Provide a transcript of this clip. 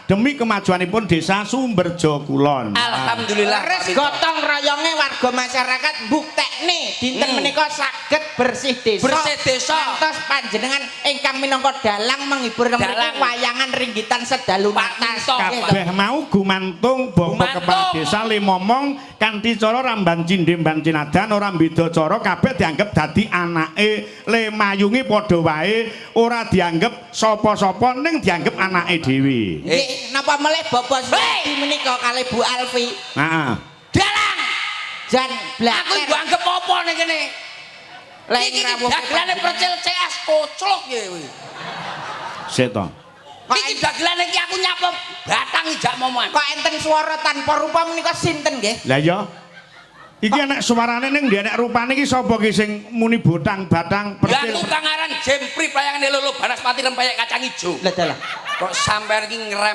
demi kemajuanipun Desa Sumberjo Kulon. Alhamdulillah. Leres, gotong royonge warga masyarakat buktekne dinten menika saged bersih desa. Bersih desa. Ngantos panjenengan ingkang minangka dalang menghibur teng mriku Dalang. wayangan ringgitan sedalu Pak natas. Minto. Kabeh mau gumantung Bapak Gumantung. Kepala Desa le momong kanthi cara ramban cindhe mban cinadan, ora beda cara, kabeh dianggep dadi anake le mayungi padha wae, ora dianggep sapa-sapa ning dianggep anake dhewe. Nggih, napa melih Bapak Suwadi menika kalih Bu Alfi. Heeh. Dalang. Jan Aku blater. mbok anggep apa ning kene? Lek Iki ngrawuh dagelane Percil CS koclok ya kuwi. Sik to. Iki dagelane iki aku nyapa batang ijak momongan. Kok enten swara tanpa rupa menika sinten nggih? Lah iya. Iki enek suarane ning ndi enek rupane, iki sapa ki sing muni botang batang Lah, percil? aku kang aran Jempri, playangane lolo banaspati rempeyek kacang ijo. Lah dalah. Kok sampean iki ngerem